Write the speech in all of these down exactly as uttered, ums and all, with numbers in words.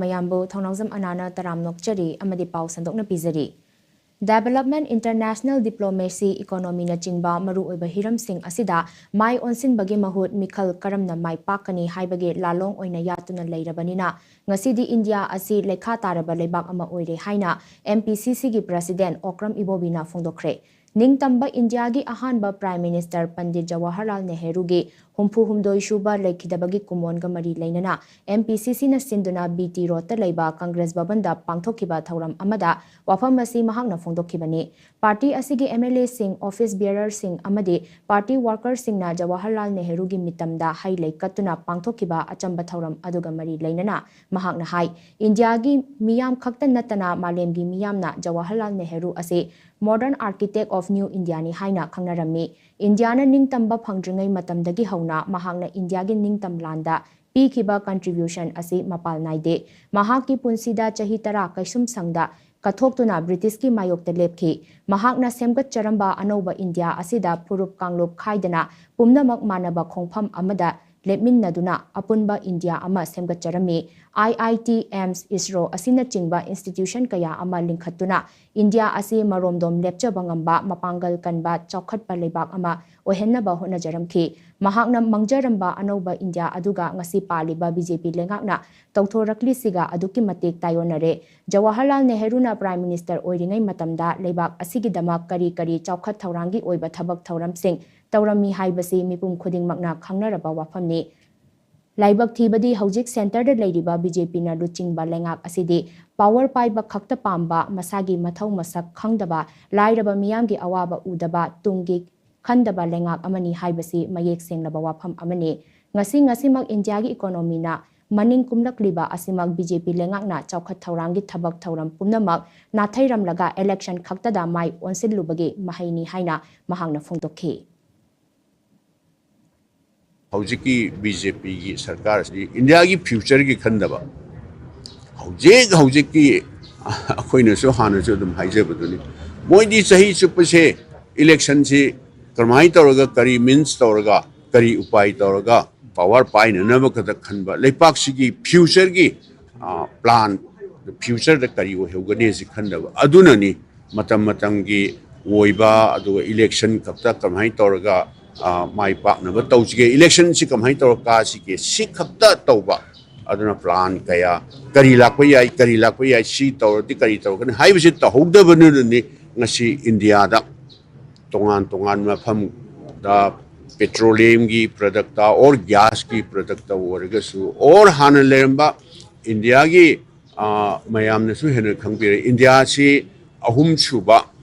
ꯃꯌꯥꯝꯕꯨ ꯊꯧꯅꯥꯎꯖꯝ ꯑꯅꯥꯅ ꯇꯔꯥꯝ ꯅꯣꯛꯆꯔꯤ ꯑꯃꯗꯤ ꯄꯥꯎ ꯁꯟꯗꯣꯛꯅ ꯄꯤꯖꯔꯤ꯫ Development, international diplomacy, economy ꯅꯆꯤꯡꯕ ꯃꯔꯨꯑꯣꯏꯕ ꯍꯤꯔꯝꯁꯤꯡ ꯑꯁꯤꯗ ꯃꯥꯏ ꯑꯣꯟꯁꯤꯟꯕꯒꯤ ꯃꯍꯨꯠ ꯃꯤꯈꯜ ꯀꯔꯝꯅ ꯃꯥꯏ ꯄꯥꯛꯀꯅꯤ ꯍꯥꯏꯕꯒꯤ ꯂꯥꯂꯣꯡ ꯑꯣꯏꯅ ꯌꯥꯠꯇꯨꯅ ꯂꯩꯔꯕꯅꯤꯅ, ꯉꯁꯤꯗꯤ ꯏꯟꯗꯤꯌꯥ ꯑꯁꯤ ꯂꯩꯈꯥ ꯇꯥꯔꯕ ꯂꯩꯕꯥꯛ ꯑꯃ ꯑꯣꯏꯔꯦ ꯍꯥꯏꯅ M P C C ꯒꯤ President ꯑꯣꯀ꯭ꯔꯝ ꯏꯕꯣꯕꯤꯅ ꯐꯣꯡꯗꯣꯛꯈ꯭ꯔꯦ꯫ ꯅꯤꯡꯇꯝꯕ ꯏꯟꯗꯤꯌꯥꯒꯤ ꯑꯍꯥꯟꯕ Prime Minister ꯄꯟꯗꯤꯠ ꯖꯋꯥꯍꯔꯂꯥꯜ ꯅꯦꯍꯔꯨꯒꯤ ꯍꯨꯝꯐꯨ ꯍꯨꯝꯗꯣꯏ ꯁꯨꯕ ꯂꯩꯈꯤꯗꯕꯒꯤ ꯀꯨꯃꯣꯟꯒ ꯃꯔꯤ ꯂꯩꯅꯅ M P C C ꯅ ꯁꯤꯟꯗꯨꯅ B T Road ꯇ ꯂꯩꯕ ꯀꯪꯒ꯭ꯔꯦꯁ ꯚꯕꯟꯗ ꯄꯥꯡꯊꯣꯛꯈꯤꯕ ꯊꯧꯔꯝ ꯑꯃꯗ ꯋꯥꯐꯝ ꯑꯁꯤ ꯃꯍꯥꯛꯅ ꯐꯣꯡꯗꯣꯛꯈꯤꯕꯅꯤ꯫ Party ꯑꯁꯤꯒꯤ M L A ꯁꯤꯡ, office bearer ꯁꯤꯡ ꯑꯃꯗꯤ party worker ꯁꯤꯡꯅ ꯖꯋꯥꯍꯔꯂꯥꯜ ꯅꯦꯍꯔꯨꯒꯤ ꯃꯤꯇꯝꯗ ꯍꯩ ꯂꯩ ꯀꯠꯇꯨꯅ ꯄꯥꯡꯊꯣꯛꯈꯤꯕ ꯑꯆꯝꯕ ꯊꯧꯔꯝ ꯑꯗꯨꯒ ꯃꯔꯤ ꯂꯩꯅꯅ ꯃꯍꯥꯛꯅ ꯍꯥꯏ, ꯏꯟꯗꯤꯌꯥꯒꯤ ꯃꯤꯌꯥꯝ ꯈꯛꯇ ꯅꯠꯇꯅ ꯃꯥꯂꯦꯝꯒꯤ ꯃꯤꯌꯥꯝꯅ ꯖꯋꯥꯍꯔꯂꯥꯜ ꯅꯦꯍꯔꯨ ꯑꯁꯤ Modern Architect of New India ꯅꯤ ꯍꯥꯏꯅ ꯈꯪꯅꯔꯝꯃꯤ꯫ ꯏꯟꯗꯤꯌꯥꯅ ꯅꯤꯡꯇꯝꯕ ꯐꯪꯗ꯭ꯔꯤꯉꯩ ꯃꯇꯝꯗꯒꯤ ꯍꯧꯅ ꯃꯍꯥꯛꯅ ꯏꯟꯗꯤꯌꯥꯒꯤ ꯅꯤꯡꯇꯝ ꯂꯥꯟꯗ ꯄꯤꯈꯤꯕ contribution ꯑꯁꯤ ꯃꯄꯥꯜ ꯅꯥꯏꯗꯦ꯫ ꯃꯍꯥꯛꯀꯤ ꯄꯨꯟꯁꯤꯗ ꯆꯍꯤ ꯇꯔꯥ ꯀꯩꯁꯨꯝꯁꯪꯗ ꯀꯠꯊꯣꯛꯇꯨꯅ ꯕ꯭ꯔꯤꯇꯤꯁꯀꯤ ꯃꯥꯌꯣꯛꯇ ꯂꯦꯞꯈꯤ꯫ ꯃꯍꯥꯛꯅ ꯁꯦꯝꯒꯠꯆꯔꯝꯕ ꯑꯅꯧꯕ ꯏꯟꯗꯤꯌꯥ ꯑꯁꯤꯗ ꯐꯨꯔꯨꯞ ꯀꯥꯡꯂꯨꯞ ꯈꯥꯏꯗꯅ ꯄꯨꯝꯅꯃꯛ ꯃꯥꯟꯅꯕ ꯈꯣꯡꯐꯝ ꯑꯃꯗ ꯂꯦꯞꯃꯤꯟꯅꯗꯨꯅ ꯑꯄꯨꯟꯕ ꯏꯟꯗꯤꯌꯥ ꯑꯃ ꯁꯦꯝꯒꯠꯆꯔꯝꯃꯤ꯫ I I T, AIIMS, ISRO ꯑꯁꯤꯅꯆꯤꯡꯕ institution ꯀꯌꯥ ꯑꯃ ꯂꯤꯡꯈꯠꯇꯨꯅ ꯏꯟꯗꯤꯌꯥ ꯑꯁꯤ ꯃꯔꯣꯝꯗꯣꯝ ꯂꯦꯞꯆꯕ ꯉꯝꯕ, ꯃꯄꯥꯡꯒꯜ ꯀꯟꯕ, ꯆꯥꯎꯈꯠꯄ ꯂꯩꯕꯥꯛ ꯑꯃ ꯑꯣꯏꯍꯟꯅꯕ ꯍꯣꯠꯅꯖꯔꯝꯈꯤ꯫ ꯃꯍꯥꯛꯅ ꯃꯪꯖꯔꯝꯕ ꯑꯅꯧꯕ ꯏꯟꯗꯤꯌꯥ ꯑꯗꯨꯒ ꯉꯁꯤ ꯄꯥꯜꯂꯤꯕ B J P ꯂꯩꯉꯥꯛꯅ ꯇꯧꯊꯣꯔꯛꯂꯤꯁꯤꯒ ꯑꯗꯨꯛꯀꯤ ꯃꯇꯤꯛ ꯇꯥꯏꯑꯣꯟꯅꯔꯦ꯫ ꯖꯋꯥꯍꯔꯂꯥꯜ ꯅꯦꯍꯔꯨꯅ Prime Minister ꯑꯣꯏꯔꯤꯉꯩ ꯃꯇꯝꯗ ꯂꯩꯕꯥꯛ ꯑꯁꯤꯒꯤꯗꯃꯛ ꯀꯔꯤ ꯀꯔꯤ ꯆꯥꯎꯈꯠ ꯊꯧꯔꯥꯡꯒꯤ ꯑꯣꯏꯕ ꯊꯕꯛ ꯊꯧꯔꯝꯁꯤꯡ ꯇꯧꯔꯝꯃꯤ ꯍꯥꯏꯕꯁꯤ ꯃꯤꯄꯨꯝ ꯈꯨꯗꯤꯡꯃꯛꯅ ꯈꯪꯅꯔꯕ ꯋꯥꯐꯝꯅꯤ꯫ ꯂꯥꯏꯕꯛ ꯊꯤꯕꯗꯤ ꯍꯧꯖꯤꯛ centre ꯗ ꯂꯩꯔꯤꯕ B J P ꯅ ꯂꯨꯆꯤꯡꯕ ꯂꯩꯉꯥꯛ ꯑꯁꯤꯗꯤ power ꯄꯥꯏꯕ ꯈꯛꯇ ꯄꯥꯝꯕ, ꯃꯁꯥꯒꯤ ꯃꯊꯧ ꯃꯁꯛ ꯈꯪꯗꯕ, ꯂꯥꯏꯔꯕ ꯃꯤꯌꯥꯝꯒꯤ ꯑꯋꯥꯕ ꯎꯗꯕ, ꯇꯨꯡꯒꯤ ꯈꯟꯗꯕ ꯂꯩꯉꯥꯛ ꯑꯃꯅꯤ ꯍꯥꯏꯕꯁꯤ ꯃꯌꯦꯛ ꯁꯦꯡꯂꯕ ꯋꯥꯐꯝ ꯑꯃꯅꯤ꯫ ꯉꯁꯤ ꯉꯁꯤꯃꯛ ꯏꯟꯗꯤꯌꯥꯒꯤ economy ꯅ ꯃꯅꯤꯡ ꯀꯨꯝꯂꯛꯂꯤꯕ ꯑꯁꯤꯃꯛ B J P ꯂꯩꯉꯥꯛꯅ ꯆꯥꯎꯈꯠ ꯊꯧꯔꯥꯡꯒꯤ ꯊꯕꯛ ꯊꯧꯔꯝ ꯄꯨꯝꯅꯃꯛ ꯅꯥꯊꯩꯔꯝꯂꯒ election ꯈꯛꯇꯗ ꯃꯥꯏ ꯑꯣꯟꯁꯤꯜꯂꯨꯕꯒꯤ ꯃꯍꯩꯅꯤ ꯍꯥꯏꯅ ꯃꯍꯥꯛꯅ ꯐꯣꯡꯗꯣꯛꯈꯤ꯫ ꯍꯧꯖꯤꯛꯀꯤ B J P ꯒꯤ ꯁꯔꯀꯥꯔ ꯑꯁꯤ ꯏꯟꯗꯤꯌꯥꯒꯤ future ꯒꯤ ꯈꯟꯗꯕ, ꯍꯧꯖꯤꯛ ꯍꯧꯖꯤꯛꯀꯤ ꯑꯩꯈꯣꯏꯅꯁꯨ ꯍꯥꯟꯅꯁꯨ ꯑꯗꯨꯝ ꯍꯥꯏꯖꯕꯗꯨꯅꯤ, ꯃꯣꯏꯗꯤ ꯆꯍꯤ ꯆꯨꯞꯄꯁꯦ election ꯁꯤ ꯀꯔꯝꯍꯥꯏꯅ ꯇꯧꯔꯒ, ꯀꯔꯤ means ꯇꯧꯔꯒ, ꯀꯔꯤ ꯎꯄꯥꯏ ꯇꯧꯔꯒ power ꯄꯥꯏꯅꯅꯕ ꯈꯛꯇ ꯈꯟꯕ, ꯂꯩꯄꯥꯛꯁꯤꯒꯤ future ꯒꯤ ꯄ꯭ꯂꯥꯟ, ꯐ꯭ꯌꯨꯆꯔꯗ ꯀꯔꯤ ꯑꯣꯏꯍꯧꯒꯅꯤ ꯍꯥꯏꯁꯤ ꯈꯟꯗꯕ ꯑꯗꯨꯅꯅꯤ꯫ ꯃꯇꯝ ꯃꯇꯝꯒꯤ ꯑꯣꯏꯕ, ꯑꯗꯨꯒ ꯏꯂꯦꯛꯁꯟ ꯈꯛꯇ ꯀꯃꯥꯏꯅ ꯇꯧꯔꯒ ꯃꯥꯏ ꯄꯥꯛꯅꯕ ꯇꯧꯁꯤꯒꯦ, ꯏꯂꯦꯛꯁꯟꯁꯤ ꯀꯃꯥꯏꯅ ꯇꯧꯔꯒ ꯀꯥꯁꯤꯒꯦ, ꯁꯤ ꯈꯛꯇ ꯇꯧꯕ꯫ ꯑꯗꯨꯅ ꯄ꯭ꯂꯥꯟ ꯀꯌꯥ, ꯀꯔꯤ ꯂꯥꯛꯄ ꯌꯥꯏ, ꯀꯔꯤ ꯂꯥꯛꯄ ꯌꯥꯏ, ꯁꯤ ꯇꯧꯔꯗꯤ ꯀꯔꯤ ꯇꯧꯔꯛꯀꯅꯤ ꯍꯥꯏꯕꯁꯤ ꯇꯧꯍꯧꯗꯕꯅꯤꯅꯅꯤ ꯉꯁꯤ ꯏꯟꯗꯤꯌꯥꯗ ꯇꯣꯉꯥꯟ ꯇꯣꯉꯥꯟꯕ ꯃꯐꯝꯗ ꯄꯦꯇ꯭ꯔꯣꯂꯤꯌꯝꯒꯤ ꯄ꯭ꯔꯗꯛꯇ ꯑꯣꯔ ꯒ꯭ꯌꯥꯁꯀꯤ ꯄ꯭ꯔꯗꯛꯇ ꯑꯣꯏꯔꯒꯁꯨ, ꯑꯣꯔ ꯍꯥꯟꯅ ꯂꯩꯔꯝꯕ ꯏꯟꯗꯤꯌꯥꯒꯤ, ꯃꯌꯥꯝꯅꯁꯨ ꯍꯦꯟꯅ ꯈꯪꯕꯤꯔꯦ, ꯏꯟꯗꯤꯌꯥꯁꯤ ꯑꯍꯨꯝꯁꯨꯕ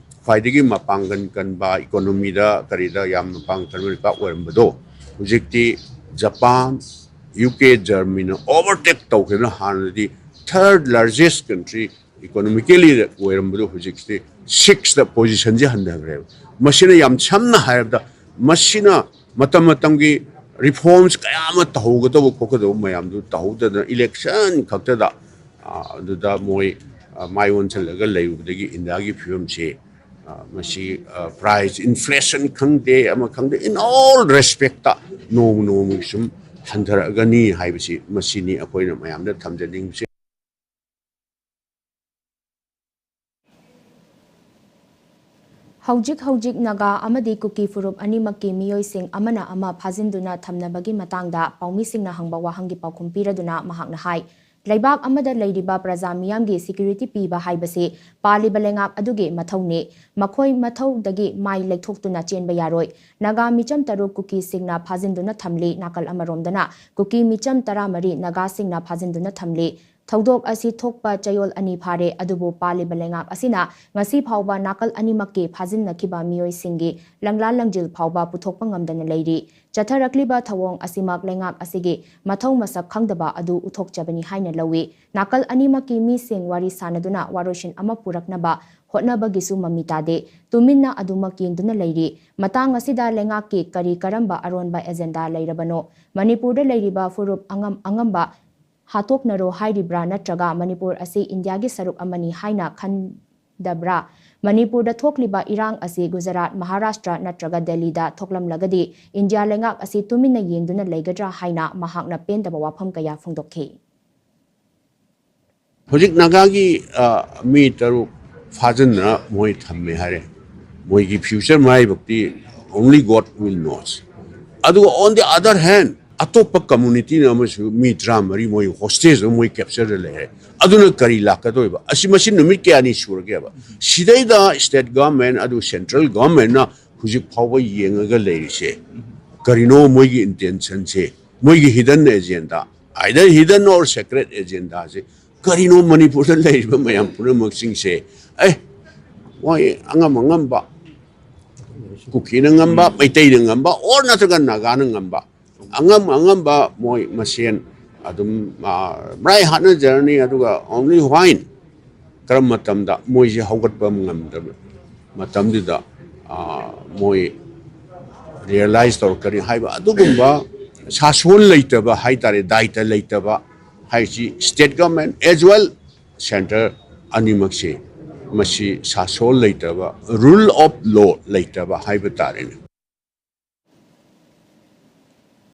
ꯈ꯭ꯋꯥꯏꯗꯒꯤ ꯃꯄꯥꯡꯒꯜ ꯀꯟꯕ, ꯏꯀꯣꯅꯣꯃꯤꯗ ꯀꯔꯤꯗ ꯌꯥꯝ ꯃꯄꯥꯡꯒꯜ ꯀꯟꯕ ꯂꯩꯕꯥꯛ ꯑꯣꯏꯔꯝꯕꯗꯣ ꯍꯧꯖꯤꯛꯇꯤ ꯖꯄꯥꯟ, ꯌꯨ ꯀꯦ, ꯖꯔꯃꯅꯤꯅ ꯑꯣꯚꯔꯇꯦꯛ ꯇꯧꯈꯤꯕꯅ ꯍꯥꯟꯅꯗꯤ ꯊꯔꯗ ꯂꯥꯔꯖꯦꯁ ꯀꯟꯇ꯭ꯔꯤ ꯏꯀꯣꯅꯣꯃꯤꯀꯦꯂꯤ ꯑꯣꯏꯔꯝꯕꯗꯣ ꯍꯧꯖꯤꯛꯇꯤ ꯁꯤꯛꯁꯇ ꯄꯣꯖꯤꯁꯟꯁꯦ ꯍꯟꯊꯈ꯭ꯔꯦꯕ꯫ ꯃꯁꯤꯅ ꯌꯥꯝ ꯁꯝꯅ ꯍꯥꯏꯔꯕꯗ, ꯃꯁꯤꯅ ꯃꯇꯝ ꯃꯇꯝꯒꯤ ꯔꯤꯐꯣꯔꯝꯁ ꯀꯌꯥ ꯑꯃ ꯇꯧꯍꯧꯒꯗꯧꯕ ꯈꯣꯠꯀꯗꯧꯕ ꯃꯌꯥꯝꯗꯨ ꯇꯧꯍꯧꯗꯗꯅ ꯏꯂꯦꯛꯁꯟ ꯈꯛꯇꯗ ꯑꯗꯨꯗ ꯃꯣꯏ ꯃꯥꯏ ꯑꯣꯟꯁꯤꯜꯂꯒ ꯂꯩꯔꯨꯕꯗꯒꯤ ꯏꯟꯗꯤꯌꯥꯒꯤ ꯐꯤꯕꯝꯁꯤ ꯃꯁꯤ ꯄ꯭ꯔꯥꯏꯁ ꯏꯟꯐ꯭ꯂꯦꯁꯟ ꯈꯪꯗꯦ, ꯑꯃ ꯈꯪꯗꯦ, in all respectꯇ ꯅꯣꯡꯃ ꯅꯣꯡꯃꯒꯤ ꯁꯨꯝ ꯍꯟꯊꯔꯛꯑꯒꯅꯤ ꯍꯥꯏꯕꯁꯤ ꯃꯁꯤꯅꯤ ꯑꯩꯈꯣꯏꯅ ꯃꯌꯥꯝꯗ ꯊꯝꯖꯅꯤꯡꯕꯁꯦ꯫ ꯍꯧꯖꯤꯛ ꯍꯧꯖꯤꯛ ꯅꯥꯒꯥ ꯑꯃꯗꯤ ꯀꯨꯀꯤ ꯐꯨꯔꯨꯞ ꯑꯅꯤꯃꯛꯀꯤ ꯃꯤꯑꯣꯏꯁꯤꯡ ꯑꯃꯅ ꯑꯃ ꯐꯥꯖꯤꯟꯗꯨꯅ ꯊꯝꯅꯕꯒꯤ ꯃꯇꯥꯡꯗ ꯄꯥꯎꯃꯤꯁꯤꯡꯅ ꯍꯪꯕ ꯋꯥꯍꯪꯒꯤ ꯄꯥꯎꯈꯨꯝ ꯄꯤꯔꯗꯨꯅ ꯃꯍꯥꯛꯅ ꯍꯥꯏ, ꯂꯩꯕꯥꯛ ꯑꯃꯗ ꯂꯩꯔꯤꯕ ꯄ꯭ꯔꯖꯥ ꯃꯤꯌꯥꯝꯒꯤ ꯁꯦꯀ꯭ꯌꯨꯔꯤꯇꯤ ꯄꯤꯕ ꯍꯥꯏꯕꯁꯤ ꯄꯥꯜꯂꯤꯕ ꯂꯩꯉꯥꯛ ꯑꯗꯨꯒꯤ ꯃꯊꯧꯅꯤ꯫ ꯃꯈꯣꯏ ꯃꯊꯧꯗꯒꯤ ꯃꯥꯏ ꯂꯩꯊꯣꯛꯇꯨꯅ ꯆꯦꯟꯕ ꯌꯥꯔꯣꯏ꯫ ꯅꯥꯒꯥ ꯃꯤꯆꯝ ꯇꯔꯨꯛ ꯀꯨꯀꯤꯁꯤꯡꯅ ꯐꯥꯖꯤꯟꯗꯨꯅ ꯊꯝꯂꯤ꯫ ꯅꯥꯀꯜ ꯑꯃꯔꯣꯝꯗꯅ ꯀꯨꯀꯤ ꯃꯤꯆꯝ ꯇꯔꯥꯃꯔꯤ ꯅꯥꯒꯥꯁꯤꯡꯅ ꯐꯥꯖꯤꯟꯗꯨꯅ ꯊꯝꯂꯤ꯫ ꯊꯧꯗꯣꯛ ꯑꯁꯤ ꯊꯣꯛꯄ ꯆꯌꯣꯜ ꯑꯅꯤ ꯐꯥꯔꯦ, ꯑꯗꯨꯕꯨ ꯄꯥꯜꯂꯤꯕ ꯂꯩꯉꯥꯛ ꯑꯁꯤꯅ ꯉꯁꯤ ꯐꯥꯎꯕ ꯅꯥꯀꯜ ꯑꯅꯤꯃꯛꯀꯤ ꯐꯥꯖꯤꯟꯅꯈꯤꯕ ꯃꯤꯑꯣꯏꯁꯤꯡꯒꯤ ꯂꯪꯂꯥ ꯂꯪꯖꯤꯜ ꯐꯥꯎꯕ ꯄꯨꯊꯣꯛꯄ ꯉꯝꯗꯅ ꯂꯩꯔꯤ꯫ ꯆꯠꯊꯔꯛꯂꯤꯕ ꯊꯧꯑꯣꯡ ꯑꯁꯤꯃꯛ ꯂꯩꯉꯥꯛ ꯑꯁꯤꯒꯤ ꯃꯊꯧ ꯃꯁꯛ ꯈꯪꯗꯕ ꯑꯗꯨ ꯎꯠꯊꯣꯛꯆꯕꯅꯤ ꯍꯥꯏꯅ ꯂꯧꯏ꯫ ꯅꯥꯀꯜ ꯑꯅꯤꯃꯛꯀꯤ ꯃꯤꯁꯤꯡ ꯋꯥꯔꯤ ꯁꯥꯅꯗꯨꯅ ꯋꯥꯔꯣꯏꯁꯤꯟ ꯑꯃ ꯄꯨꯔꯛꯅꯕ ꯍꯣꯠꯅꯕꯒꯤꯁꯨ ꯃꯃꯤ ꯇꯥꯗꯦ꯫ ꯇꯨꯃꯤꯟꯅ ꯑꯗꯨꯃꯛ ꯌꯦꯡꯗꯨꯅ ꯂꯩꯔꯤ꯫ ꯃꯇꯥꯡ ꯑꯁꯤꯗ ꯂꯩꯉꯥꯛꯀꯤ ꯀꯔꯤ ꯀꯔꯝꯕ ꯑꯔꯣꯟꯕ ꯑꯦꯖꯦꯟꯗꯥ ꯂꯩꯔꯕꯅꯣ? ꯃꯅꯤꯄꯨꯔꯗ ꯂꯩꯔꯤꯕ ꯐꯨꯔꯨꯞ ꯑꯉꯝ ꯑꯉꯝꯕ ꯍꯥꯠꯇꯣꯛꯅꯔꯣ ꯍꯥꯏꯔꯤꯕ꯭ꯔꯥ, ꯅꯠꯇ꯭ꯔꯒ ꯃꯅꯤꯄꯨꯔ ꯑꯁꯤ ꯏꯟꯗꯤꯌꯥꯒꯤ ꯁꯔꯨꯛ ꯑꯃꯅꯤ ꯍꯥꯏꯅ ꯈꯟꯗꯕ꯭ꯔꯥ? ꯃꯅꯤꯄꯨꯔꯗ ꯊꯣꯛꯂꯤꯕ ꯏꯔꯥꯡ ꯑꯁꯤ ꯒꯨꯖꯔꯥꯠ, ꯃꯍꯥꯔꯥꯁꯇ꯭ꯔ ꯅꯠꯇ꯭ꯔꯒ ꯗꯦꯜꯂꯤꯗ ꯊꯣꯛꯂꯝꯂꯒꯗꯤ ꯏꯟꯗꯤꯌꯥ ꯂꯩꯉꯥꯛ ꯑꯁꯤ ꯇꯨꯃꯤꯟꯅ ꯌꯦꯡꯗꯨꯅ ꯂꯩꯒꯗ꯭ꯔꯥ ꯍꯥꯏꯅ ꯃꯍꯥꯛꯅ ꯄꯦꯟꯗꯕ ꯋꯥꯐꯝ ꯀꯌꯥ ꯐꯣꯡꯗꯣꯛꯈꯤ꯫ ꯍꯧꯖꯤꯛ ꯅꯥꯒꯥꯒꯤ ꯃꯤ ꯇꯔꯨꯛ ꯐꯥꯖꯤꯟꯗꯅ ꯃꯣꯏ ꯊꯝꯃꯦ ꯍꯥꯏꯔꯦ꯫ ꯃꯣꯏꯒꯤ future ꯃꯔꯥꯏꯕꯛꯇꯤ only God will knows꯫ ꯑꯗꯨꯒ on the other hand, ꯑꯇꯣꯞꯄ ꯀꯝꯃꯨꯅꯤꯇꯤꯅ ꯑꯃꯁꯨ ꯃꯤ ꯇꯔꯥꯃꯔꯤ ꯃꯣꯏ ꯍꯣꯁꯇꯦꯖ ꯃꯣꯏ ꯀꯦꯞꯆꯔꯗ ꯂꯩꯔꯦ꯫ ꯑꯗꯨꯅ ꯀꯔꯤ ꯂꯥꯛꯀꯗꯣꯏꯕ? ꯑꯁꯤ ꯃꯁꯤ ꯅꯨꯃꯤꯠ ꯀꯌꯥꯅꯤ ꯁꯨꯔꯒꯦꯕ? ꯁꯤꯗꯩꯗ ꯁ꯭ꯇꯦꯠ ꯒꯚꯔꯟꯃꯦꯟ ꯑꯗꯨ ꯁꯦꯟꯇ꯭ꯔꯦꯜ ꯒꯚꯔꯟꯃꯦꯟꯅ ꯍꯧꯖꯤꯛ ꯐꯥꯎꯕ ꯌꯦꯡꯉꯒ ꯂꯩꯔꯤꯁꯦ ꯀꯔꯤꯅꯣ? ꯃꯣꯏꯒꯤ ꯏꯟꯇꯦꯟꯁꯟꯁꯦ, ꯃꯣꯏꯒꯤ ꯍꯤꯗꯟ ꯑꯦꯖꯦꯟꯗꯥ, ꯑꯥꯏꯗꯔ ꯍꯤꯗꯟ ꯑꯣꯔ ꯁꯦꯀ꯭ꯔꯦꯠ ꯑꯦꯖꯦꯟꯗꯥꯁꯦ ꯀꯔꯤꯅꯣ? ꯃꯅꯤꯄꯨꯔꯗ ꯂꯩꯔꯤꯕ ꯃꯌꯥꯝ ꯄꯨꯝꯅꯃꯛꯁꯤꯡꯁꯦ, ꯑꯦ, ꯃꯣꯏ ꯑꯉꯝ ꯑꯉꯝꯕ, ꯀꯨꯀꯤꯅ ꯉꯝꯕ, ꯃꯩꯇꯩꯅ ꯉꯝꯕ, ꯑꯣꯔ ꯅꯠꯇ꯭ꯔꯒ ꯅꯥꯒꯥꯅ ꯉꯝꯕ, ꯑꯉꯝ ꯑꯉꯝꯕ ꯃꯣꯏ ꯃꯁꯦꯟ ꯑꯗꯨꯝ ꯃꯔꯥꯏ ꯍꯥꯠꯅꯖꯔꯅꯤ꯫ ꯑꯗꯨꯒ only when, ꯀꯔꯝꯕ ꯃꯇꯝꯗ ꯃꯣꯏꯁꯦ ꯍꯧꯒꯠꯄ ꯉꯝꯗꯕ ꯃꯇꯝꯗꯨꯗ ꯃꯣꯏ ꯔꯤꯌꯦꯂꯥꯏꯁ ꯇꯧꯔꯛꯀꯅꯤ ꯍꯥꯏꯕ ꯑꯗꯨꯒꯨꯝꯕ ꯁꯥꯁꯣꯟ ꯂꯩꯇꯕ ꯍꯥꯏ ꯇꯥꯔꯦ, ꯗꯥꯏꯇ ꯂꯩꯇꯕ ꯍꯥꯏꯁꯤ state government as well centre ꯑꯅꯤꯃꯛꯁꯤ ꯃꯁꯤ ꯁꯥꯁꯣꯟ ꯂꯩꯇꯕ, rule of law ꯂꯩꯇꯕ ꯍꯥꯏꯕ ꯇꯥꯔꯦꯅꯦ꯫